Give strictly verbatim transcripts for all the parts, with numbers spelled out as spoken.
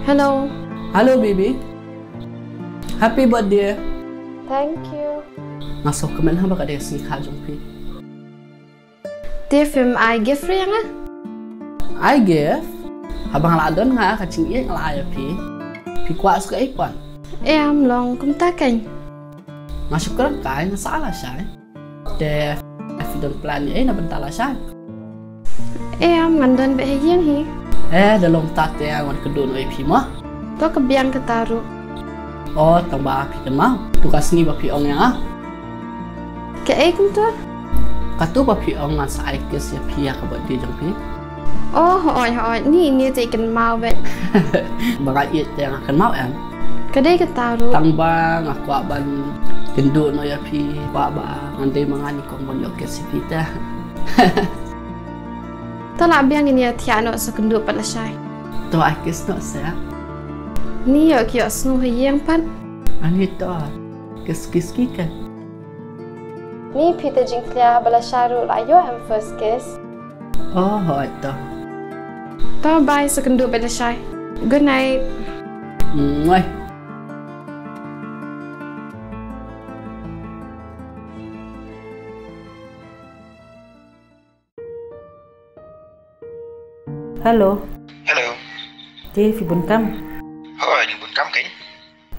Hello. Hello, baby. Happy birthday. Thank you. Nga sngewkmen ha ba ka dei ka sngi kha jong phi. Te phim ai gift ïa nga? Ai gift? Haba nga la don nga ka jingïeit nga la ai ïa phi. Phi kwah shuh ka iPhone? Em, long kumta kein. Nga shu kren kai, nga sa lashai. Te phi don plan ïa ei na bynta lashai? Em, ngan don beit ha ïing hi. Eh, da long kumta te ngan kynduh noh ïa phi mo. To ka biang kata ruh. Oh, tang ba phi kynmaw. Tu ka sngi ba phi ong ïa nga. Kaei kumta? Katu ba phi ong ngan sa ai kiss ïa phi ha ka birthday jong phi. Oh, hooid, hooid. Ni, ni te kynmaw beit. Ba nga ïeit te nga kynmaw em. Ka dei kata ruh. Tang ba nga kwah ban kynduh noh ïa phi, kwah ba ngan dei ma nga nyngkong ban ïoh kiss ïa phi te. To la biang, ngin ïa thiah noh sa kynduh pat lashai. To ai kiss noh sa. Ni ïoh ki ïohsngew ha ïing pat. Ani to. Kiss kiss ki kan. Ni phi te jingthiah ba lashai ruh la ïoh em first kiss. Oh, hooid to. To bye, sa kynduh beit lashai. Good night. Mwah. Hello. Hello. Te phi bun kam? Hooid, ngi bun kam kein.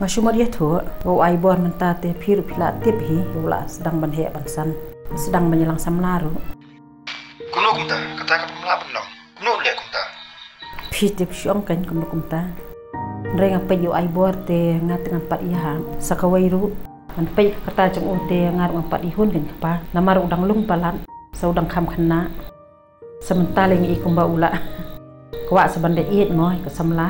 Nga shu mut ïathuh, u Aibor mynta te phi ruh phi la tip hi, u la sdang ban heh ban san. Sdang ban ïalang samla ruh. Kumno kumta, kata ka phi la ban long. Kumno leh kumta? Phi tip shu ong kein kumno kumta. Hynrei nga peit ïa u Aibor te nga te ngan pat ïahap. Sa kawei ruh. Ngan peit kata jong u te nga ruh ngan pat ihun kein kpa. Namar u dang lung palat. Sa u dang kham khynnah. Sa mynta lei ngi i kumba u la kwah sa ban da ïeit mo ïa ka samla.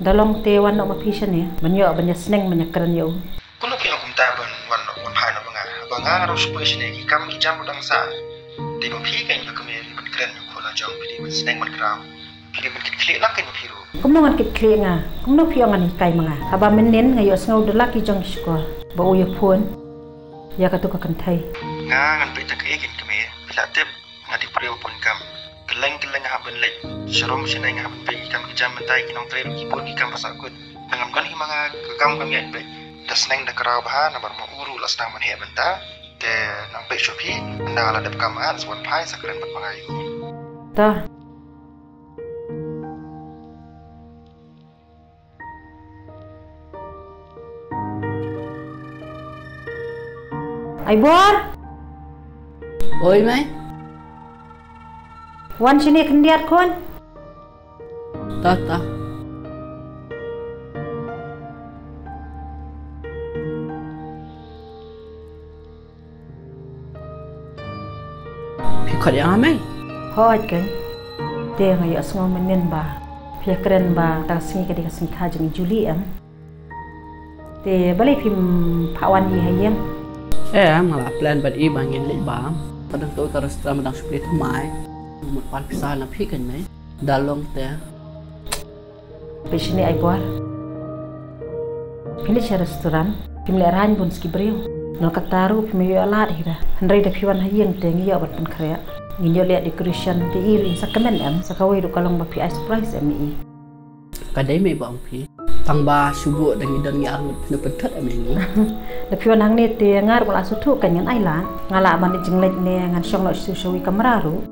Da long te wan noh ma phi shane ban ïoh ban ïasneng ban ïakren ïa u. Kumno phi ong kumta ban wan noh wan phai noh ma nga? Ba nga ruh shu poi shane ki kam ki jam ruh dang sah. Te ma phi kein ka kmie ban kren ïa u khun la jong phi dei ban sneng ban kraw. Phi dei ban kit khlieh lang kein ma phi ruh. Kumno ngan kit khlieh nga? Kumno phi ong ngan hikai ma nga? Haba mynnin nga ïohsngew da la ki jong ki shkor ba u ïa phone ïa katu ka kynthei. Nga ngan peit tang kaei kein kmie, phi la tip. Nga dei briew bun kam. Kylleng kylleng nga hap ban leit sharum shane, nga hap ban peit ki kam ki jam mynta, ki nongtrei ruh ki bun ki kam ba sah kut. Nangam don hi ma nga ka kam kam ïaid beit. Da sneng da kraw bha namar ma u ruh la sdang ban heh mynta. Te nang peit shuh phi, ynda la dep kam nga sa wan phai sa kren bad ma nga ïa u. To. Aibor? Oi, mei. Wan shane khyndiat khun. Ta, ta. Phi khot ïa nga, mei? Hooid kein. Te nga ïohsngew mynnin ba phi ïakren ba kata ka sngi ka dei ka sngi kha jong i Julie em. Te balei phim phah wan ïa i ha ïing? Em, nga la plan bad i ba ngin leit bam. Ka dang to ka restaurant ba dang shu plie thymmai. Mut pan pisa na phi kein, mei. Da long te. Phi shane Aibor. Phi leit sha restaurant, phim lehraiñ bun sa ki briew. Nalor kata ruh phim ïoh lad hi ra. Hynrei da phi wan ha ïing te ngi ïoh ban pynkhreh. Ngin ïoh leh decoration te i ruh in sa kmen em, sa kawei ruh ka long ba phi ai surprise em ïa i. Ka dei mei ba ong phi. Tang ba shu buh da ngi don ngi arngut phin pynthut em ïa ngi. Da phi wan hangne te nga ruh nga la sngewthuh kein ngan ai lad. Nga lah ban leit jingleit ne ngan shong noh sha shawi kamra ruh.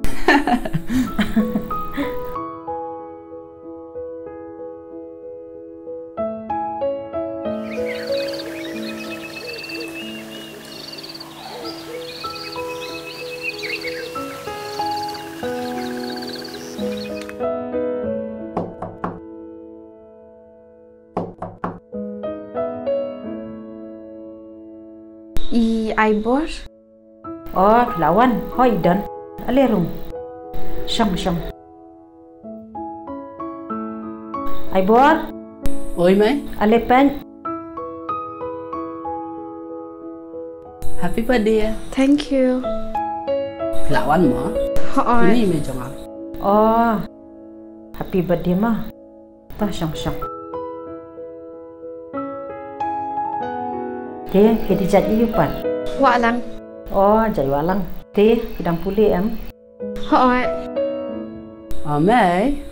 I Aibor? Oh, phi la wan. Hooid, i don. Ale rung. Shong, shong. Aibor? Oi, mei. Ale peit. Happy birthday. Thank you. Phi la wan mo? Hooid. Ini i mei jong nga. Oh. Happy birthday mo. To shong shong. Te, phi dei jait aïu pat? Wah lang. Oh, jait Wah lang. Te, phi dang pule em? Hooid. Oh, mei.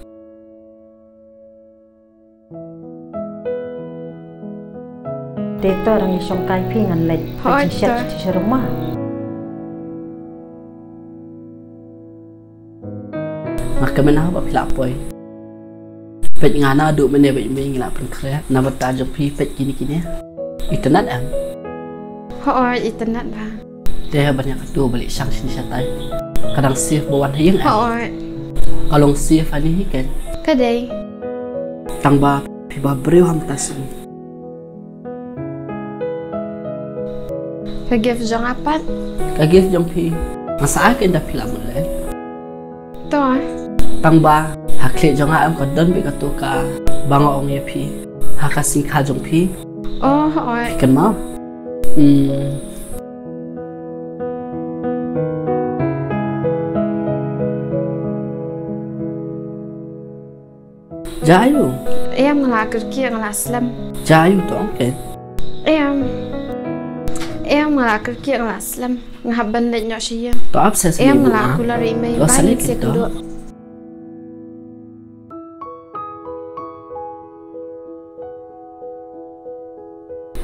Te to, dang ïa shong kai phi, ngan leit. Hooid, peit shet to. Shet sha rumah. Nga kmen ha ba phi la poi. Peit nga naduh mynne bad mynne ngi la pynkhreh na bynta jong phi, peit kine kine. Itynnad em? Hooid, itynnad bha. Te ban ïa katu ba leit shang shane shatai. Ka dang safe ba wan ha ïing em? Hooid. Ka long safe hangne hi kein? Ka dei. Tang ba phi ba briew ha mynta sngi. Ka gift jong nga pat. Ka gift jong phi. Nga sa ai kein da phi la mut leh. To. Tang ba ha khlieh jong nga em ka don beit katu kaba nga ong ïa phi ha ka sngi kha jong phi. Oh, hooid. Phi kynmaw? Hmm. Jia aiu? Em, nga la kyrkieh, nga la slem. Jia aiu to ong kein? Em. Em, nga la kyrkieh, nga la slem. Nga hap ban leit noh sha ïing. To ap sa sha ïing. Em, nga la kular ïa i mei ba ngin sa kynduh.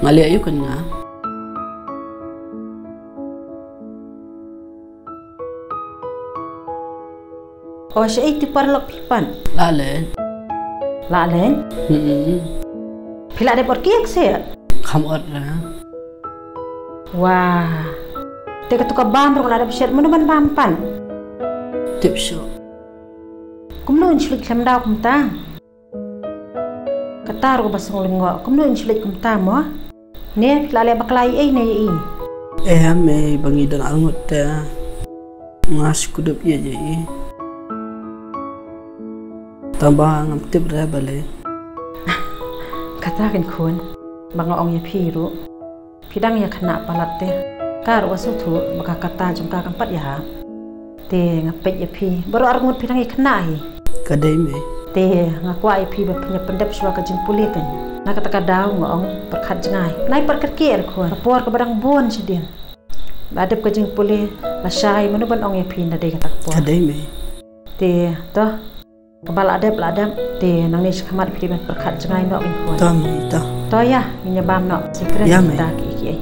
Nga leh aiu kein nga? O, shaei te paralok phi pat? La leit. La leit? Hmm. Phi la dep ot kiak se? Kham ot ra. Wah. Te katu ka bam ruh la dep shet, mano ban bam pat? Tip shuh. Kumno in shu leit khlem daw kumta? Kata ruh kaba sngewlyngngoh, kumno in shu leit kumta mo? Ne phi la leh bakla ïa i ne ïa i? Em, mei, ba ngi don arngut te nga shu kdup ïa i. Tang ba ngam tip re balei. Kata kein khun, ba nga ong ïa phi ruh. Phi dang ïa khynnah palat te. Ka ruh ka sngewthuh ba ka kata jong ka kam pat ïahap. Te nga peit ïa phi baroh arngut phi dang ïa khynnah hi. Ka dei mei. Te nga kwah ïa phi ba phin ïa pyndep shuwa ka jingpule kein. Na kata ka daw nga ong pyrkhat jngai. Nai pyrkhat kiar khun. Ka por kaba dang bun shadien. La dep ka jingpule, la shai, mano ban ong ïa phi na dei kata ka por. Ka dei mei. Te to. Kaba la dep, la dep. Te nangne shakhmat phi dei ban pyrkhat jngai noh kein khun. To mei, to. To ïa, ngin ïa bam noh. Secret. Ïa mei. Kita kiei kiei.